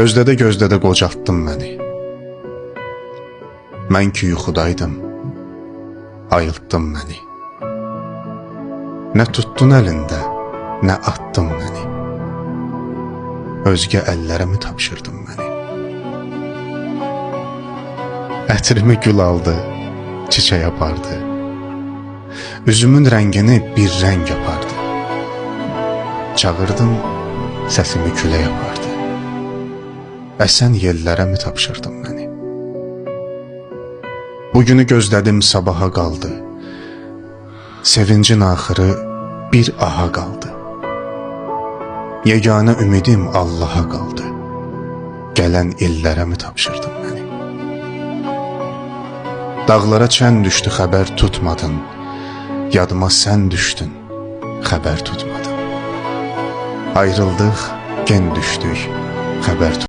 Gözlədə gözlədə qocaltdın məni. Mən ki yuxudaydım, ayıltdın məni. Nə tutdun əlində, nə atdın məni. Özgə əllərə mi tapşırdın məni? Ətrimi gül aldı, çiçək apardı. Üzümün rəngini bir rəng apardı. Çağırdım, səsimi külək apardı. Əsən yellərə mi tapşırdın məni? Bugünü gözlədim, sabaha qaldı. Sevincin axırı bir aha qaldı. Yeganə ümidim Allaha qaldı. Gələn illərə mi tapşırdın məni? Dağlara çən düşdü, xəbər tutmadın. Yadıma sən düşdün, xəbər tutmadın. Ayrıldıq, gen düşdük, xəbər tutmadın.